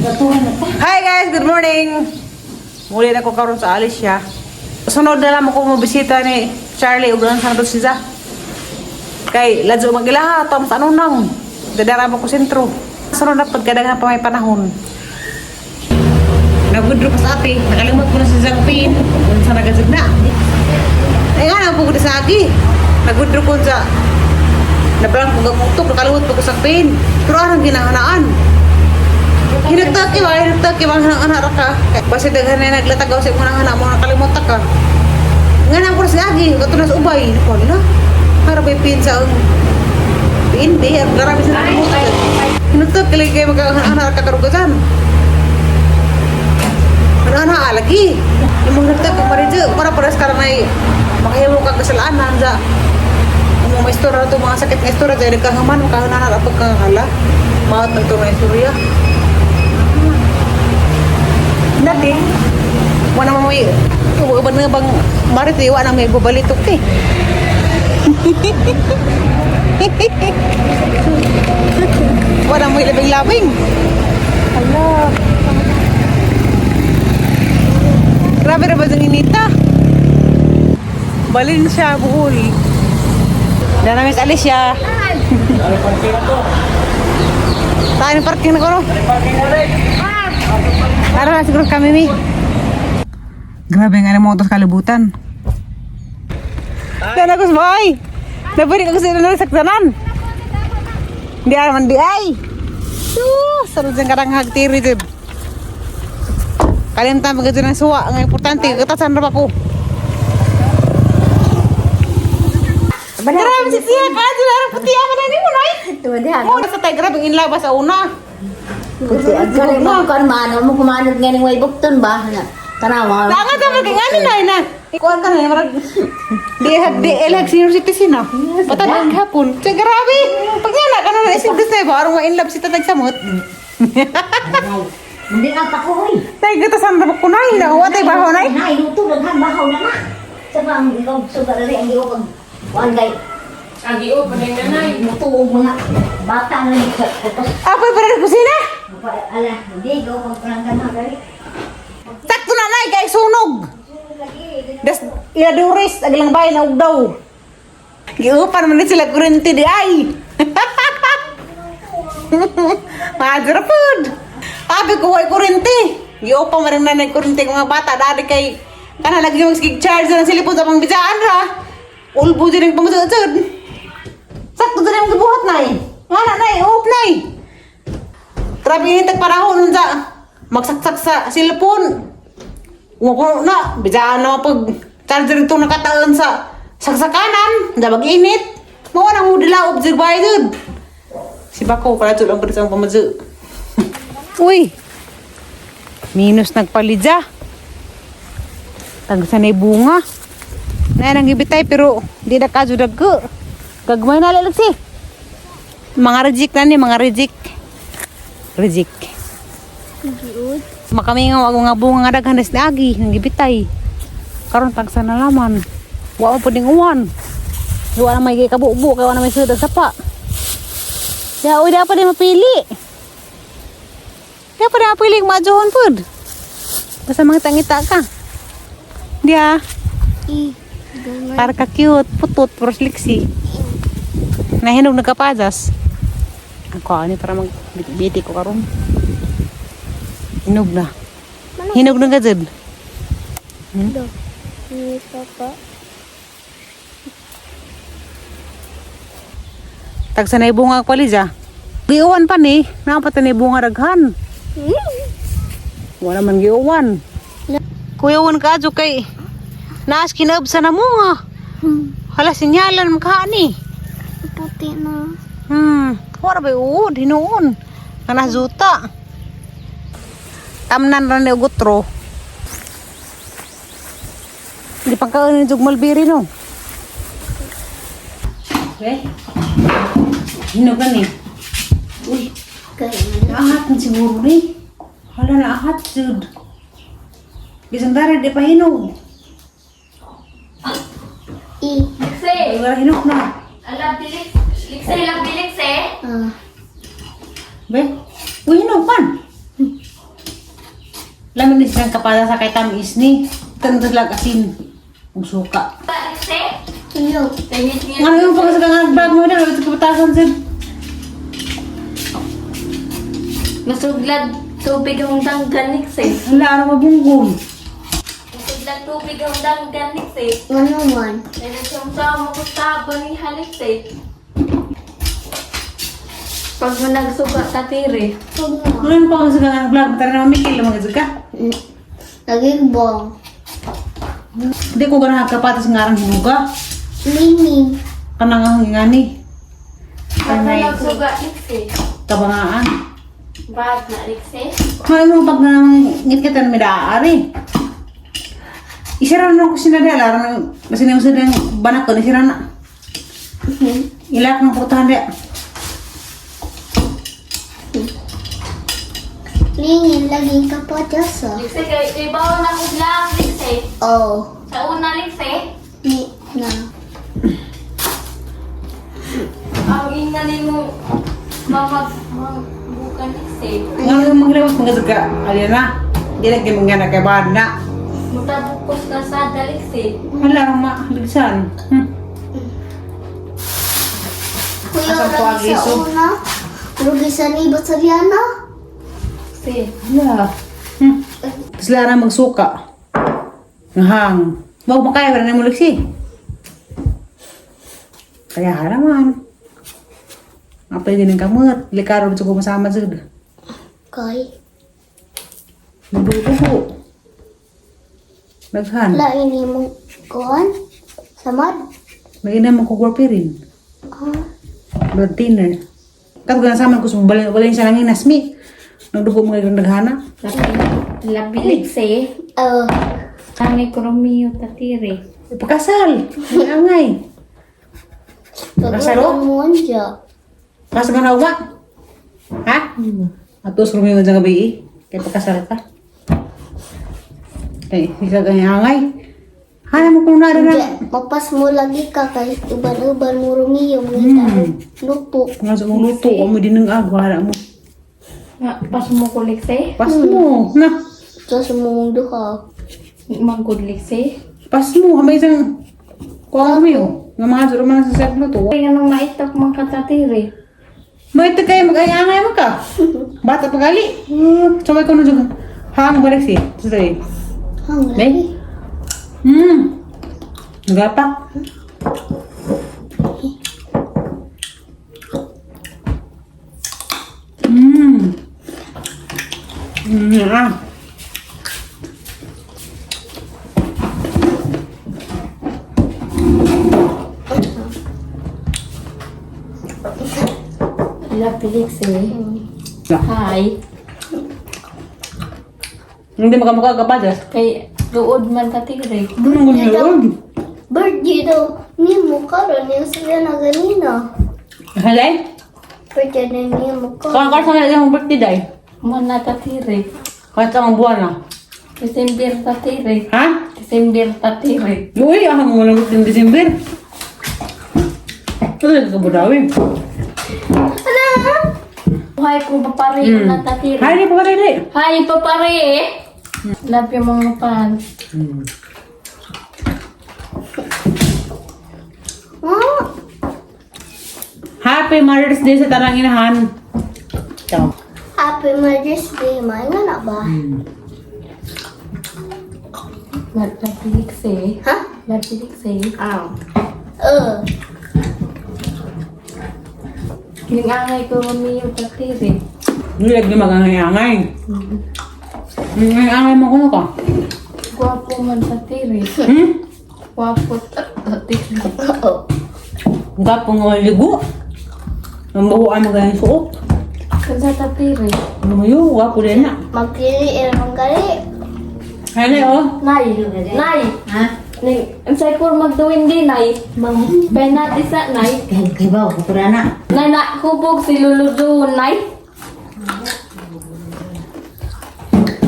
Hi guys, good morning. Muli na ko karon sa Alicia. Sunod na lang ako mobisita ni Charlie ug sa nato siya. Kay ladyo magilaha tam sa ano nang. Dadara mo ko sentro. Sunod na pagkadaghan pa may panahon. Nagudro pa sa ate, nakalimot ko na si Zangpin. Kung sa nagazag na. Ay nga, nagpugod sa agi. Nagudro ko sa Nablang ko gakutok, nakalimot ko sa pin. Pero anong ginahanaan? Hinagtaki ba? Hinagtaki ba? Hanang anak ka. Basta daghan na naglatagaw sa imong anak mo, nakalimutan ka. Nga na ko sa agi, kato na sa ubay. Wala. Para ba'y pin sa ang pin, di. Ang grabe sa nakalimutan. Hinagtaki lagi kayo magkahanang ka karugasan. Ano na lagi? Imong nagtaki pa rin para para sa karanay makahimo ka kasalanan sa Umong may istorya to mga sakit nga istorya dahil nagkahaman makahanan na pagkakala. Maot ng ito mga istorya. Dati, wala mo may uban nga bang marit eh, wala may bubalitok eh. Wala mo labing-labing. Hala. Grabe ra ba itong inita? Balin siya, buhol. Dana Miss Alicia. Tayo ng parking na ko, no? Tara na siguro kami, mi. Grabe nga mo sa kalibutan. Dana ko sa bahay. Nabalik ako sa inyo sa saksanan. Di araman di ay. Sarap dyan karang hagtiri, dib. Kalimtan pag ng suwa. Ang importante, katasan na pa ko. Grabe si Tia, kaso na puti ako na ni mo, nay. Tuwa. Mo na sa tayo, grabe ang inlaba sa una. Puti ang kare mo kan mano mo kumanod nga ning way bukton ba na. Tanawa. Tanga ka mag ngani na na. Ikuan ka na marag di hag di elhag senior citizen na. Patag hapon. Sa grabe. Pag nga na ka na isip na ba arong ma-inlove si tatag samot. Hindi nga pa ko hoy. Tay gatasan ra ko nay na wa tay bahaw nay. Na iluto daghan bahaw na na. Sa ba ang ikaw sugar ri ang ikaw pag kuan kay Agi o, panay nanay. mutuog mga bata na ni tapos Apoy para sa kusina. ala hindi ikaw pag prangkan na dali. Sakto na nay kay sunog. Das iladures aglang bahay na ugdaw. Giupan man ni sila kurente di ay. Madra food. Abi ko way kurente. Giupan man rin nanay kurente ng mga bata dali kay kana lagi yung sig charge ng silipon sa pangbisaan ra. Ulbo din ang pangsudsud. Sakto din ang gibuhat nay. Ngana nay, up nay. Grabe init ang panahon nun sa magsaksak sa silipon. Umupuno na, bidaan na pag charger itong nakataan sa saksakanan, da mag-init. Mao nang mo dila observe dud. Si Bako pala lang pa sa pamadyo. Uy. Minus nagpalidya. Tagsa na bunga. Na nang gibitay pero di na kadyo dagko. Gagmay na lalagsi. Mga reject na ni, mga reject. Reject. Makamingaw ako nga bunga nga daghan na agi nang gibitay. Karon tagsa na laman. Wa mo puding uwan. Wa na may kabubo kay wa na may sud sa pa. Ya, uy, dapat di mapili. Dapat di mapili kung maadyohon pud. Basta mangita-ngita ka. Di ah. Para ka cute, putot, pero liksi. Nahinog nagkapajas. Ako, ani para magbiti ko karon. Hinog na. Hinog na gazed. Ni Papa. Tagsa na bunga kwalija. Giuwan pa ni, napata ni bunga daghan. Wala man giuwan. Kuyawan ka adyo kay naas kinab sa namunga. Hala sinyalan makaani. Puti na. Wala ba uod hinuon. Kana zuta. Tamnan ra ni ugutro. Di pagkaon ni jug mulberry no. Okay. Hinog na ni. Uy, Kay naahat na siguro ni. Hala naahat jud. Bisan dara di pa hinog. I. Likse! Wala hinog na. Alam, bilik. Likse, lang bilikse. Ah. Be. Uy, hinog pan. Lamin ni siyang kapada sa kay tamis ni. Tanto lang asin. Ug suka. Iyo. Ano yung pagkasaka nga vlog mo na? Ito kapatasan sir. Masuglad tubig ang danggan eh. Wala, ano mabunggong. Masuglad tubig ang danggan eh. Ano man? Kaya siyang mo kustabo ni halik eh. Pag mo nagsuka tatiri. Pag mo. Ano yung pagkasaka nga vlog? Tara na mamikil, mga ka. Nagigbong. Hindi ko ganahan kapatas nga arang hinuga. Mini. Kanang ang ngani. Pag mo Kanay nagsuga eh. kabangaan. Bad na eh. Kaya mo pag nangit kita na may daari. Isira na ako sinadala. Aran kasi nang sa ng banak ko, isira na. Ilak ng putahan dia. Lingin laging kapatas ah. Likse kay ibaw na ko vlog likse. Oh. Sa una likse. Ni na. Ang ina nimo mamag bukan likse. Nga yung mga mga suka. Alin na. Di na kayo mga nakabahan na. Mutabukos na sa dalikse. Wala rang maligsan. Kuya, Asam ko lagi sa agiso. una. Rugi sa nibot sa Liana. Si. Wala. Tapos lara magsuka. Ngahang. Wag makaya, wala na mo liksi. Kaya haraman. Apa din ang kamot. Likaro sa kumasama sa Kay. Nagdugo. Naghan. Lain imong kuan. Samad. May ina mo kugwarpirin. Ah. Blood thinner. Katong kasama ko sa balin siya nang inasmi. Nagdugo mga yung naghana. Labi likse. Oh. Kani ko Romeo tatiri. Ipakasal. Angay. Kasaro? Pagod mo dya. Kasal ka na uwa? Ha? Atos Romeo sa gabi eh. Kaya pakasal ka. Eh, ikaw kaya angay. Hana mo kung nara na. Dya, mapas mo lagi ka kay uban-uban mo Romeo mangita luto. Nga sa mong luto, mo din ang agwa, hala mo. Nga pas mo ko likse. Pas mo, na. Sa sumumong duha. Manggod likse. Pas mo, hamay isang kuha Romeo. Nga mga suro man sa siyag luto. Kaya nang maitok mga katatiri. May ito kayo, mag-angay mo ka. Bata pagali. Sabay ko na dyan. Hang balik si. Sige. Hang Nay? lagi. Nagapak. Ah. Labi likse. Hi. Hindi makamukha ka pa, Jas. Kay luod man tatiri. Ano ang gano'n? Birthday daw ni mo karon yung sila na ganina. Halay? Birthday na ni mo Kung karon. sa mga yung birthday day. Mo na tatiri. Kahit sa mga buwan na. December tatiri. Ha? December tatiri. Uy, ako mo lang birthday in December. Ito lang kabudawi. Buhay kong papare na tatiri. Hi, di pa ka rin. Hi papare. Love yung mga fans. Ah, Happy Mother's Day sa tanang inahan. Ciao. Happy Mother's Day, may nga na ba? Labi likse. Ha? Labi likse. Ah. Kinangay ko Romeo tatiri. Hindi lagi magangay-angay. Angay mo kuno ka. Gwapo man tatiri. Hmm? Gwapo tatiri. Oo. Gapo nga maligo. Ang buhuan mo ganyan suot. Kansa tatiri. Ano mo yun? Gapo din na. Magpili ang gali. Ano oh? Nay! Nay! Ha? Ning, unsay ko magduwin di, Nay? Penat isa, Nay. Kay kibaw ko pura na. Nay, na, hubog si Lulu doon, Nay.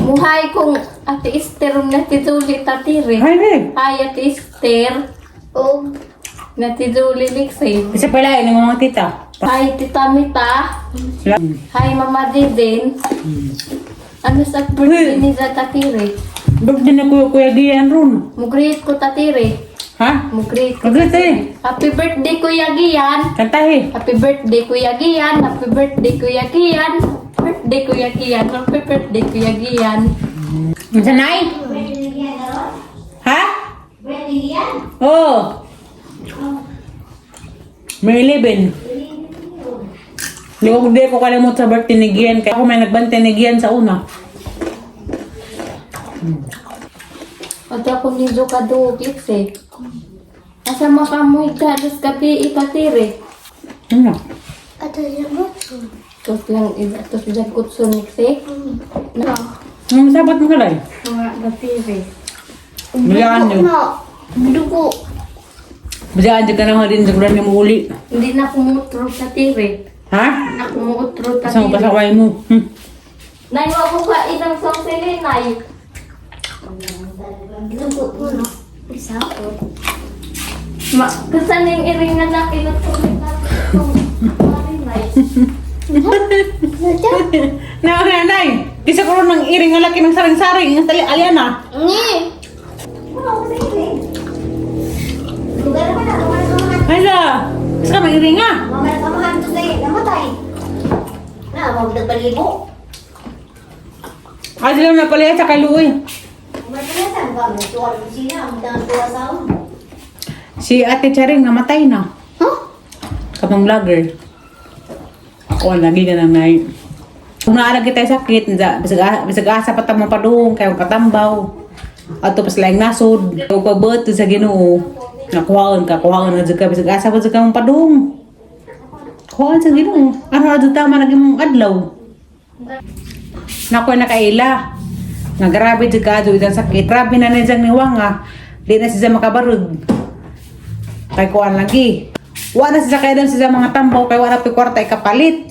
Muhay kong Ate Esther nga tituli tatiri. Hi, babe. Hi, Ate Esther. Oh, Natiduli likse. Isa pala yun, yung mga tita. Hi, Tita Mita. Hi, Mama Didin. Ano sa birthday ni sa Tatire? Birthday na Kuya Kuya Gian ron. Mugreet ko Tatire. Ha? Mugreet ko. Mag-greet eh. Happy birthday, Kuya Gian. Kantahe. Happy birthday, Kuya Gian. Happy birthday, Kuya Gian. Birthday, Kuya Gian. Happy birthday, Kuya Gian. Unsa nay? Ha? Oo. Oh. May 11. Di ko kalimot sa birthday ni Gian. Kaya ako may nagbantay ni Gian sa una. At ako ni Zuka Dugit eh. Asa makamoy ka, alas gabi itatire. Ano? Ato siya mo. Tos lang, tos dyan kutsunik eh. Na. Ang sabot mo kalay? Mga tatire. Bilaan Dugo yun. na. Dugo. Bilaan dyan ka na din sa ni mo uli. Hindi na kumutro tatire. Ha? Na kumutro Saan mo tatire. pasaway mo? Nay, wag ko ka inang sausili, nay. Dugo mo na. Isa ko. Ma, kasan yung iring nga laki na tubig natin itong nay. Na, nanay! Isa ko rin ng iring nga laki ng saring-saring. Ang tali, aliana. Ni. Hala! Isa ka may iring ah. Na, mo nagpalibo. Ay, sila na pala sa kay Louie. Si Ate Charing namatay na. Huh? Kapang vlogger. Ako lagi ka na nay. Kung naalagi tayo sakit, bisag, bisag asa pa tamo padung, kay patambaw. Ato pas laing nasod. Kung pagbuot sa Ginoo, nakuhaon ka, kuhaon na jud ka bisag asa pa jud ka mong padung. Kuhaon sa Ginoo. Ano adto tama na imong adlaw. Nakuha na kaila. Nga grabe jud ka adto isang sakit. Grabe na na siyang niwang ah. Di na siya makabarog. Kay kuan lagi. Wa na siya kay siya mga tambaw kay wala pa kwarta ikapalit.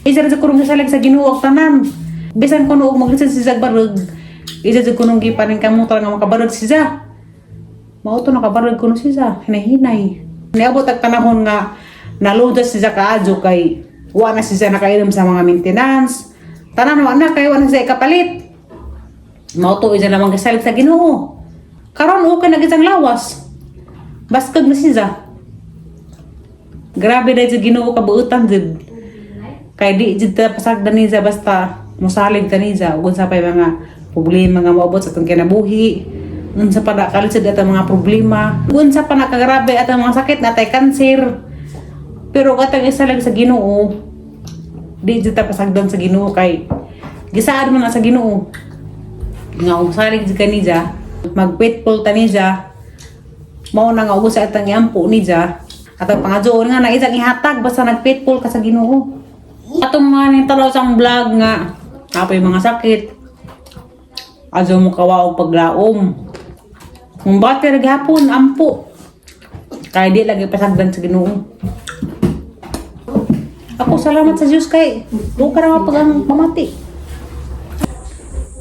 Isa ra sa kurong salag sa Ginoo og tanan. Bisan kuno og maglisod siya barog. Isa sa kunong gipanin kamutan nga makabarog siya. Mao to nakabarog kuno siya, hinahinay. Niabot ang panahon nga naludas siya kaadyo kay wa na siya nakainom sa mga maintenance. Tanan wa na kay wa na siya ikapalit. Mao to isa lamang kasalig sa Ginoo. Karon okay na isang lawas. Baskag na siya. Grabe dahil sa Ginoo kabuutan jud. Kay di jud ta pasagdan niya basta mosalig ta niya ug unsa pay mga problema nga moabot sa atong kinabuhi. Unsa pa na kalisod atong mga problema. Unsa pa na kagrabe atong mga sakit natay kanser. Pero katang isa lang sa Ginoo, di jud ta pasagdan sa Ginoo kay gisaad man na sa Ginoo nga kung salig jud ka niya, mag-faithful ta niya, mao na nga ubos sa atang iampo niya, at ang pangadyoon nga na isang ihatag basta nag-faithful ka sa Ginoo. Atong mga nitalaw sa vlog nga apoy mga sakit. Adyo mo kawa og paglaom. Kung bater gihapon ampo. Kay di lagi pasagdan sa Ginoo. Ako salamat sa Dios kay do ka ra mapag ang pamati.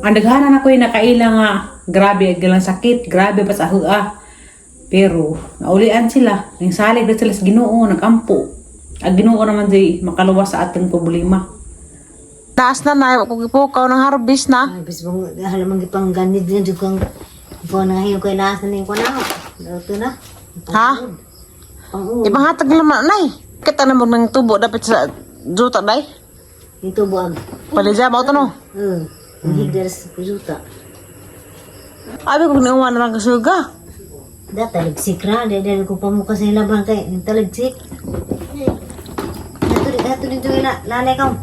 Ang daghanan ako yung nakaila nga grabe ang ilang sakit, grabe pa sa hua. Pero naulian sila, ning salig na sila sa Ginoo, nagampo. Ang Ginoo naman di makaluwas sa atong problema. Taas na na, kung ipukaw ng harvest na. Ay, bis mo halamang gipang ganid na jud kang ko na hiyo kay naas na ko na. Ito na. Ha? Pang Ibang hatag naman, nay. Kita na mo ng tubo dapat sa juta, day. Ito buag. Palidya, ba ito no? Eh, higdar sa kujuta. Abi kung niuwa na lang kasuga. Da taligsik ra, dahil dahil ko pamuka sa ilaban kay yung taligsik. Ato dito ila lalay ka.